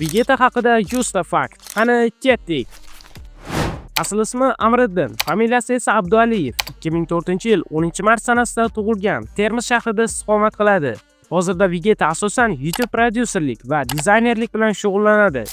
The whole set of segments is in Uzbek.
Vegeta haqida 100 ta fakt. Qani, ketdik. Asl ismi Amriddin, familiyasi esa Abdualiyev. 2004-yil 10-mart sanasida tug'ilgan. Termiz shahrida istiqomat qiladi. Hozirda Vegeta asosan YouTube prodyuserlik va dizaynerlik bilan shug'ullanadi.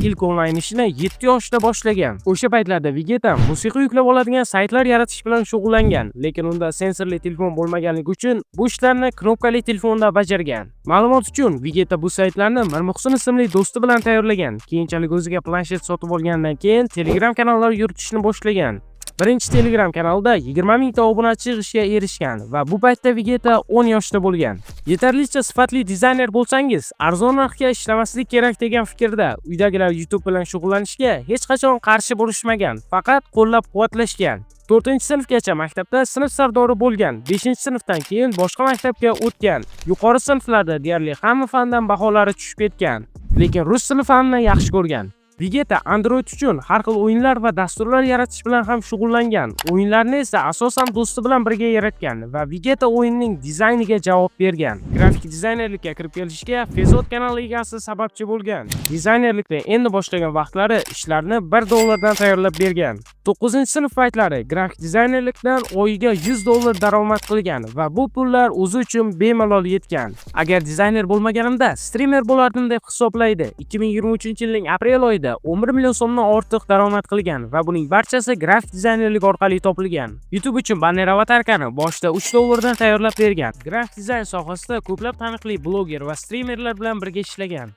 Ilk onlayn ishini 7 yoshida boshlagan. O'sha paytlarda Vegeta musiqa yuklab oladigan saytlar yaratish bilan shug'ullangan, lekin unda sensorli telefon bo'lmaganligi uchun bu ishlarni knopkali telefonda bajargan. Ma'lumot uchun, Vegeta bu saytlarni Mirmuhsin ismli do'sti bilan tayyorlagan. Keyinchalik o'ziga planshet sotib olgandan keyin Telegram kanallar yuritishni boshlagan. Birinchi Telegram kanalida 20 mingta obunachi yig'ishga erishgan va bu paytda Vegeta 10 yoshda bo'lgan. Yetarlicha sifatli dizayner bo'lsangiz, arzon narxga ishlamaslik kerak degan fikrda. Uydagilar YouTube bilan shug'ullanishga hech qachon qarshi bo'lishmagan, faqat qo'llab-quvvatlashgan. 4-sinfgacha maktabda sinf sardori bo'lgan. 5-sinfdan keyin boshqa maktabga o'tgan. Yuqori sinflarda deyarli hamma fandan baholari tushib ketgan, lekin rus tili fanini yaxshi ko'rgan. Vegeta Android uchun har xil o'yinlar va dasturlar yaratish bilan ham shug'ullangan. O'yinlarni esa asosan do'sti bilan birga yaratgan va Vegeta o'yinning dizayniga javob bergan. Grafik dizaynerlikka kirib kelishga Fezot kanali egasi sababchi bo'lgan. Dizaynerlikni endi boshlagan vaqtlari ishlarni 1 dollardan tayyorlab bergan. 9-sinf paytlari grafik dizaynerlikdan oyiga 100 dollar daromad qilgan va bu pullar o'zi uchun bemalol yetgan. Agar dizayner bo'lmaganimda, strimer bo'lardim deb hisoblaydi. 2023-yilning aprel oyida 11 million so'mdan ortiq daromad qilgan va buning barchasi grafik dizaynerlik orqali topilgan. YouTube uchun banner, avatarkani boshida 3 dollardan tayyorlab bergan. Grafik dizayn sohasida ko'plab taniqli bloger va strimerlar bilan birga ishlagan.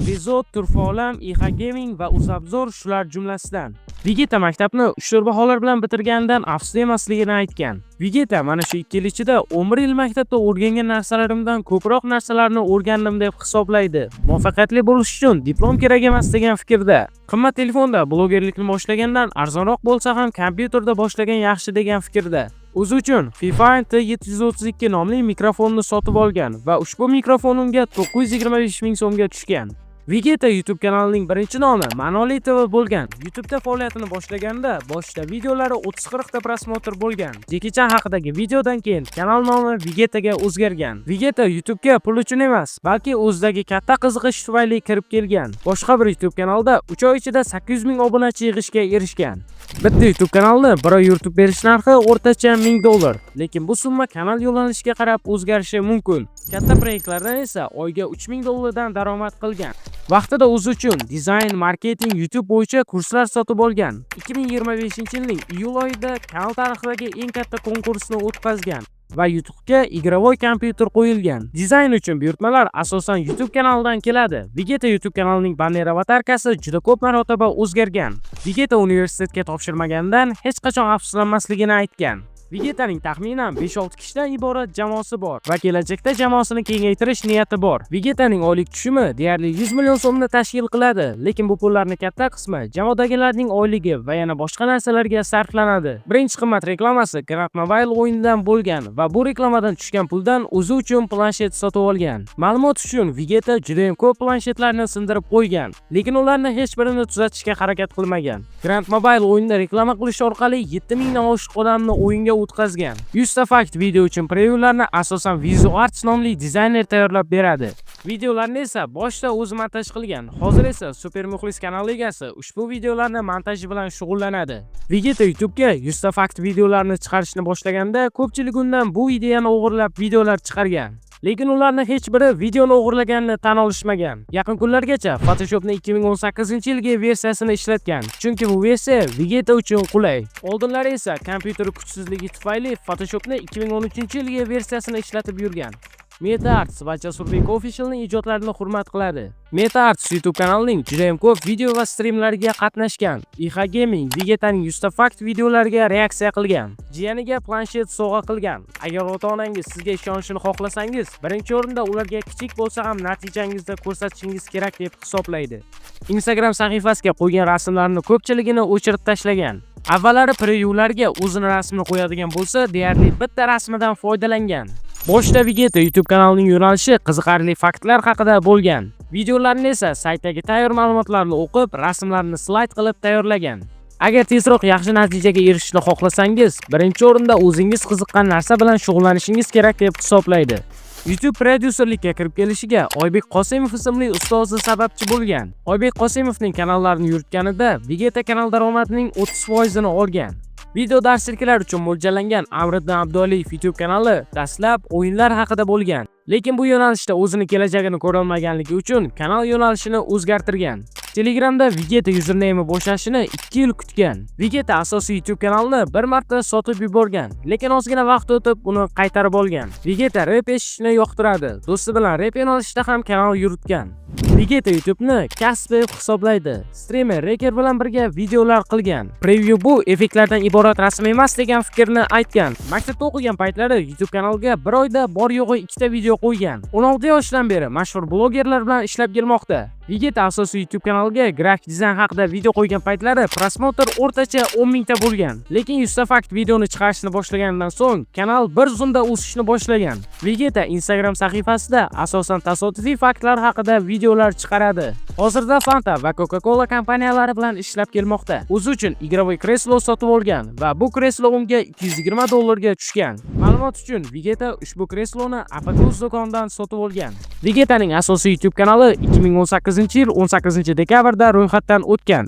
Bezot, Turfa Olam, IH Gaming va Uzabzor shular jumlasidan. Vegeta maktabni 3 baholar bilan bitirganidan afsus emasligini aytgan. Vegeta mana shu 2 yil ichida 11 yil maktabda o'rgangan narsalarimdan ko'proq narsalarni o'rgandim deb hisoblaydi. Muvaffaqiyatli bo'lish uchun diplom kerak emas degan fikrda. Qimmat telefonda blogerlikni boshlagandan arzonroq bo'lsa ham kompyuterda boshlagan yaxshi degan fikrda. O'zi uchun Fifine T732 nomli mikrofonni sotib olgan va ushbu mikrofon unga 925 ming so'mga tushgan. Vegeta YouTube kanalining birinchi nomi Manoli TV bo'lgan. YouTube'da faoliyatini boshlaganda boshida videolari 30-40 ta просмотр bo'lgan. Jeki Chan haqidagi videodan keyin kanal nomi Vegetaga o'zgargan. Vegeta YouTube'ga pul uchun emas, balki o'zidagi katta qiziqish tufayli kirib kelgan. Boshqa bir YouTube kanalda 3 oy ichida 800 ming obunachi yig'ishga erishgan. Bitta YouTube kanalni bir oy yuritib berish narxi o'rtacha 1000 dollar, lekin bu summa kanal yo'nalishiga qarab o'zgarishi mumkin. Katta proyektlardan esa oyga 3000 dollardan daromad qilgan. Vaqtida o'zi uchun dizayn, marketing, YouTube bo'yicha kurslar sotib olgan. 2025-yilning iyul oyida kanal tarixidagi eng katta konkursni o'tkazgan va yutuqqa игровой kompyuter qo'yilgan. Dizayn uchun buyurtmalar asosan YouTube kanalidan keladi. Vegeta YouTube kanalining banner, avatarkasi juda ko'p marotaba o'zgargan. Vegeta universitetga topshirmaganidan hech qachon afsuslanmasligini aytgan. Vegetaning taxminan 5-6 kishidan iborat jamoasi bor va kelajakda jamoasini kengaytirish niyati bor. Vegetaning oylik tushumi deyarli 100 million so'mni tashkil qiladi, lekin bu pullarning katta qismi jamoadagilarning oyligi va yana boshqa narsalarga sarflanadi. Birinchi qimmat reklamasi Grand Mobile o'yinidan bo'lgan va bu reklamadan tushgan puldan o'zi uchun planshet sotib olgan. Ma'lumot uchun, Vegeta juda ham ko'p planshetlarni sindirib qo'ygan, lekin ularni hech birini tuzatishga harakat qilmagan. Grand Mobile o'yinida reklama qilish orqali 7000 dan oshiq odamni o'yinga o'tkazgan. 100 ta fakt video uchun prevyularni asosan Vizu Arts nomli dizayner tayyorlab beradi. Videolarni esa boshida o'zi montaj qilgan. Hozir esa Super Muxlis kanali egasi ushbu videolarni montaji bilan shug'ullanadi. Vegeta YouTube'ga 100 ta fakt videolarini chiqarishni boshlaganda ko'pchilik undan bu ideyani o'g'irlab videolar chiqargan. Lekin ularni hech biri videoni o'g'irlaganini tan olishmagan. Yaqin kunlargacha Photoshop'ni 2018-yilgi versiyasini ishlatgan, chunki bu versiya Vegeta uchun qulay. Oldinlari esa kompyuteri kuchsizligi tufayli Photoshop'ni 2013-yilgi versiyasini ishlatib yurgan. Meta Arts va Jasurbek Officialning ijodlarini hurmat qiladi. Meta Arts YouTube kanalining juda ham ko'p video va strimlariga qatnashgan. IH Gaming Vegetaning 100 ta fakt videolariga reaksiya qilgan. Jiyaniga planshet sovg'a qilgan. Agar ota-onangiz sizga ishonishini xohlasangiz, birinchi o'rinda ularga kichik bo'lsa ham natijangizda ko'rsatishingiz kerak deb hisoblaydi. Instagram sahifasiga qo'ygan rasmlarini ko'pchiligini o'chirib tashlagan. Avvallari prevyularga o'zini rasmini qo'yadigan bo'lsa, deyarli bitta rasmidan foydalangan. Boshida Vegeta YouTube kanalining yo'nalishi qiziqarli faktlar haqida bo'lgan. Videolarni esa saytdagi tayyor ma'lumotlarni o'qib, rasmlarni slayd qilib tayyorlagan. Agar tezroq yaxshi natijaga erishishni xohlasangiz, birinchi o'rinda o'zingiz qiziqqan narsa bilan shug'ullanishingiz kerak deb hisoblaydi. YouTube prodyuserlikka kirib kelishiga Oybek Qosimov ismli ustozi sababchi bo'lgan. Oybek Qosimovning kanallarini yuritganida Vegeta kanal daromadining 30% ini olgan. Video darsliklar uchun mo'ljallangan Amriddin Abdualiyev YouTube kanali dastlab o'yinlar haqida bo'lgan. Lekin bu yo'nalishda o'zini kelajagini ko'rolmaganligi uchun kanal yo'nalishini o'zgartirgan. Telegramda Vegeta username bo'shashini 2 yil kutgan. Vegeta asosiy YouTube kanalini bir marta sotib yuborgan, lekin ozgina vaqt o'tib uni qaytarib olgan. Vegeta rep eshitishni yoqtiradi. Do'sti bilan rep yo'nalishida ham kanal yuritgan. Vegeta YouTube'ni kasb deb hisoblaydi. Streamer Reker bilan birga videolar qilgan. Preview bu effektlardan iborat rasm emas degan fikrni aytgan. Maktabda o'qigan paytlari YouTube kanaliga bir oyda bor yo'g'i ikkita video qo'ygan. 16 yoshidan beri mashhur blogerlar bilan ishlab kelmoqda. Vegeta asosiy YouTube kanaliga grafik dizayn haqida video qo'ygan paytlari просмотр o'rtacha 10 mingta bo'lgan. Lekin 100 ta fakt videoni chiqarishni boshlaganidan so'ng kanal bir zumda o'sishni boshlagan. Vegeta Instagram sahifasida asosan tasodifiy faktlar haqida videolar chiqaradi. Hozirda Fanta va Coca-Cola kompaniyalari bilan ishlab kelmoqda. O'zi uchun игровой kreslo sotib olgan va bu kreslo unga 220 dollarga tushgan. Ma'lumot uchun, Vegeta ushbu kresloni APK do'konidan sotib olgan. Vegetaning asosiy YouTube kanali 2018-yil 18 dekabrda ro'yxatdan o'tgan.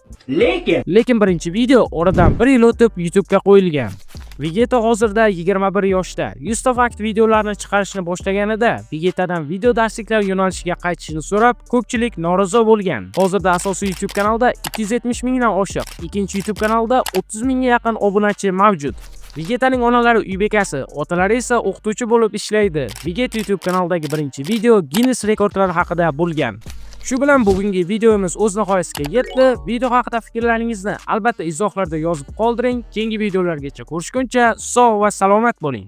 Lekin birinchi video oradan bir yil o'tib YouTube'ga qo'yilgan. Vegeta hozirda 21 yoshda. 100 ta fakt videolarni chiqarishni boshlaganida Vegetadan video darsliklar yo'nalishiga qaytishini so'rab, ko'pchilik norozi bo'lgan. Hozirda asosiy YouTube kanalda 270 mingdan oshiq, ikkinchi YouTube kanalda 30 mingga yaqin obunachi mavjud. Vegetaning onalari uy bekasi, otalari esa o'qituvchi bo'lib ishlaydi. Vegeta YouTube kanalidagi birinchi video Guinness rekordlari haqida bo'lgan. Shu bilan bugungi videomiz o'z nihoyasiga yetdi. Video haqida fikrlaringizni albatta izohlarda yozib qoldiring. Keyingi videolargacha ko'rishguncha sog' va salomat bo'ling.